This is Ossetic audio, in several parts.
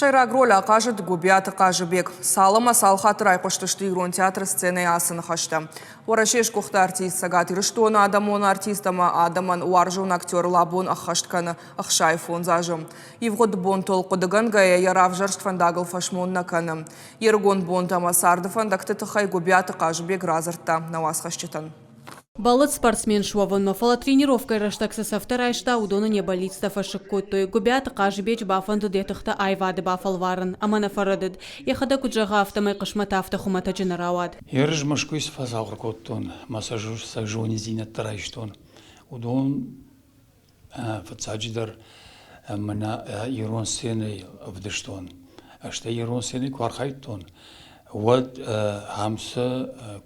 Сӕйраг роль ахъазыд Гуыбиаты Хъазыбег. Цал ӕмӕ цал хатты райхъуыстысты ирон театры сценӕйы ацы ныхӕстӕ. Уӕрӕсейы сгуыхт артист, Цӕгат Ирыстоны адӕмон артист ӕмӕ адӕмӕн уарзон актер Лабон ӕххӕст кӕны 65 азы. Ивгъуыд бонтыл хъуыдыгӕнгӕйӕ йӕ равзӕрст фӕндагыл фӕсмон нӕ кӕны. Йе рыгон бонтӕ ӕмӕ царды фӕндӕгты тыххӕй Гуыбиаты Хъазыбег радзырдта нӕ уацхӕсджытӕн. Бӕллыд спортсмен суӕвынмӕ, фӕлӕ тренировкӕйы рӕстӕг цы цӕфтӕ райста, уыдон ын йӕ бӕллицтӕ фӕсыкк кодтой. Гуыбиаты Хъазыбеджы бафӕндыд йӕ тыхтӕ аивады бафӕлварын. Ӕмӕ нӕ фӕрӕдыд. Йӕхӕдӕг куыд зӕгъы, афтӕмӕй хъысмӕт афтӕ хуымӕтӕджы нӕ рауад. Ерыс Мӕскуыйы цы фӕцахуыр кодтон ӕмӕ сӕ зониндзинӕдтӕ райстон, уыдон фыццаджыдӕр мӕнӕ ирон сценӕйы ӕвдыстон. Стӕй ирон сценӕйы куы архайдтон, уӕд ам цы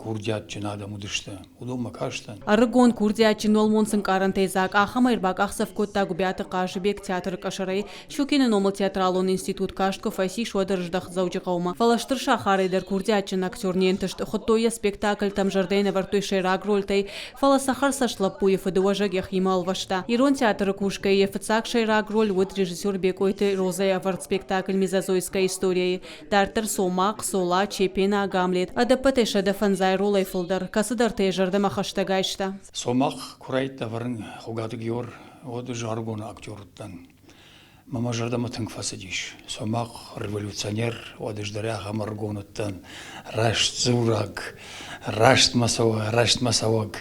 курдиатджын адӕм уыдысты, уыдонмӕ кастӕн. Ӕрыгон, курдиатджын уӕлмонц ӕнкъарӕнтӕй дзаг ахӕмӕй ӕрбакъахдзӕф кодта Гуыбиаты Хъазыбег театры къӕсӕрӕй. Щукины номыл театралон институт каст куы фӕцис, уӕд ӕрыздӕхт Дзӕуджыхъӕумӕ. Фӕлӕ стыр сахарӕй дӕр курдиатджын актер не нтыст, хуыдтой йӕ спектакльтӕм, зӕрдӕ йын ӕвӕрдтой сӕйраг рольтӕй, Фӕлӕ цӕхӕрцӕст лӕппуйы фыдыуӕзӕг йӕхимӕ ӕлвӕста. Ирон театры кусгӕйӕ йӕ фыццаг сӕйраг роль уыд режиссер Бекъойты Розӕйы ӕвӕрд спектакль «Мезозойская история-йы». Дарддӕр Цомахъ, Цола, Чепена, Гамлет. Ӕдӕппӕтӕй 150 ролӕй фылдӕр, кӕцыдӕртӕ йӕ зӕрдӕмӕ хӕстӕг айста. Цомахъ куы райдыдта ӕвӕрын Хуыгаты Геор, уӕд ӕз ӕрыгон актер уыдтӕн. Мӕ мӕ зӕрдӕмӕ тынг фӕцыдис. Цомахъ революционер, уӕд ӕз дӕр ахӕм ӕрыгон уыдтӕн, рӕстдзурӕг, рӕстмӕ цӕуӕг,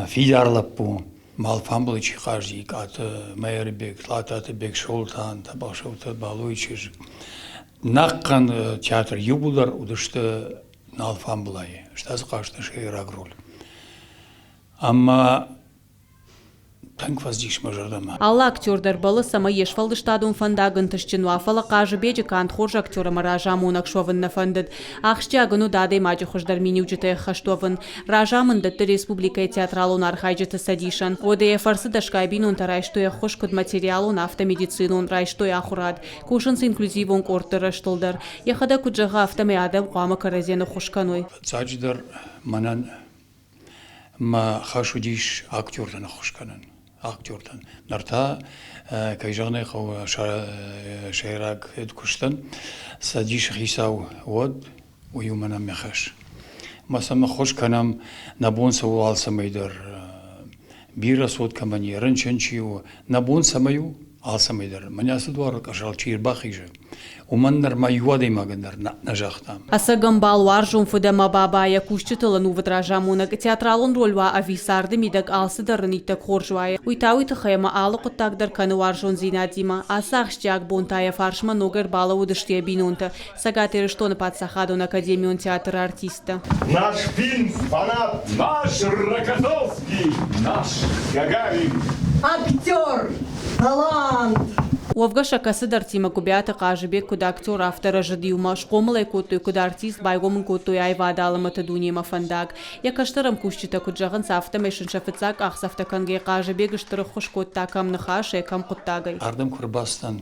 фидар лӕппу. Мӕ алфамбылы чи хъазыди, Икъаты Мӕирбег, Тлаттаты Бексолтан, Тӕбӕхсӕуты Балойы чызг. Нӕхъхъӕн театр иууылдӕр уыдысты нӕ алфамбылайы, стӕй дзы хъазты сӕйраг роль. Ӕмӕ Тынг фӕцыдис мӕ зӕрдӕмӕ. Алы актер дӕр бӕллы, цӕмӕй йе сфӕлдыстадон фӕндаг ӕнтыстджын уа, фӕлӕ Хъазыбеджы канд хорз актер ӕмӕ разамонӕг суӕвын нӕ фӕндыд. Ахсджиаг ын уыд адӕймаджы хуыздӕр миниуджытӕй ӕххӕст уӕвын. Разамынд дӕтты республикӕйы театралон архайджыты цӕдисӕн. Уӕдӕ йӕ фӕрцы дӕсгай бинонтӕ райстой ӕххуыс куыд материалон, афтӕ медицинон, райстой ахуырад. Кусынц инклюзивон къордты рӕзтыл дӕр. Йӕхӕдӕг куыд зӕгъы, афтӕмӕй адӕм хъуамӕ кӕрӕдзийӕн ӕххуыс кӕной. Фыццаджыдӕр мӕнӕн Мӕ хӕс уыдис актертӕн ӕххуыс кӕнын. Актертӕн. Ныр та, кӕй зӕгъын ӕй хъӕуы, сӕйраг куыстӕн цӕдисы хицау уӕд, уый у мӕнӕн мӕ хӕс. Мӕ сӕм ӕххуыс кӕнӕм, нӕ бон цы у алцӕмӕй дӕр. Бирӕ цот кӕмӕн и, рынчын чи у, нӕ бон цӕмӕй у, алцӕмӕй дӕр. Мӕнӕ ацы дуары къӕсӕрыл чи ӕрбахизы, уымӕн нырма иу адӕймагӕн дӕр нӕ загътам. Ӕцӕг ӕмбал, уарзон фыд ӕмӕ баба йӕ кусджытыл ӕнувыд разамонӕг, театралон роль уа ӕви царды мидӕг алцыдӕр ын иттӕг хорз уайы. Уый та уый тыххӕй ӕмӕ алы хъуыддаг дӕр кӕны уарзондзинадимӕ. Ацы ахсджиаг бон та йӕ фарсмӕ ног ӕрбалӕууыдысты йӕ бинонтӕ, Цӕгат Ирыстоны паддзахадон академион театры артисттӕ. Наш фильм фанат, наш Рокоссовский, наш Гагарин. Актер, талант. Уӕвгӕ сӕ кӕцыдӕртимӕ Гуыбиаты Хъазыбег куыд актер, афтӕ рӕзыд иумӕ, схъомыл ӕй кодтой куыд артист, байгом ын кодтой аивады алӕмӕты дунемӕ фӕндаг. Йӕ кӕстӕр ӕмкусджытӕ куыд зӕгъынц, афтӕмӕй сын сӕ фыццаг къахдзӕфтӕ кӕнгӕйӕ Хъазыбег стыр ӕххуыс кодта кӕм ныхасӕй, кӕм хъуыддагӕй. Ардӕм куы ӕрбацыдтӕн,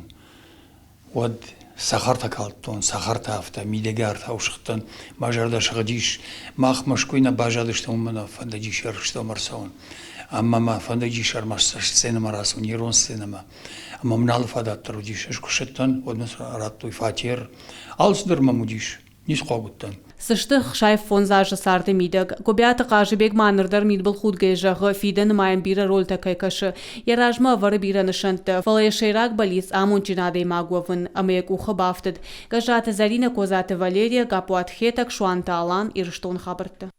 уӕд цӕхӕртӕ калдтон, цӕхӕртӕ афтӕ, мидӕгӕртау сыгъдтӕн, мӕ зӕрдӕ сыгъдис. Мах Мӕскуыйы нӕ баззадыстӕм, уымӕн ӕмӕ фӕндыдис Ирыстонмӕ ӕрцӕуын. Ӕмӕ мӕ фӕндыдис ӕрмӕст сценӕмӕ рацӕуын, ирон сценӕмӕ. Ӕмӕ мын алы фадат дӕр уыдис. Ӕз куы ссыдтӕн, уӕд мын радтой фатер. Алцыдӕр мӕм уыдис. Ницы хъуаг уыдтӕн. Цы сты 65 азы царды мидӕг. Гуыбиаты Хъазыбег ма ныр дӕр мидбылхудгӕйӕ зӕгъы, фидӕны ма йӕм бирӕ рольтӕ кӕй кӕсы. Йӕ размӕ ӕвӕры бирӕ нысӕнттӕ, фӕлӕ йӕ сӕйраг бӕллиц амондджын адӕймаг уӕвын, ӕмӕ йӕ къухы бафтыд. Гӕззаты Зӕринӕ, Козаты Валерия, Гаппуаты Хетӕг, Суанты Алан, Ирыстоны хабӕрттӕ.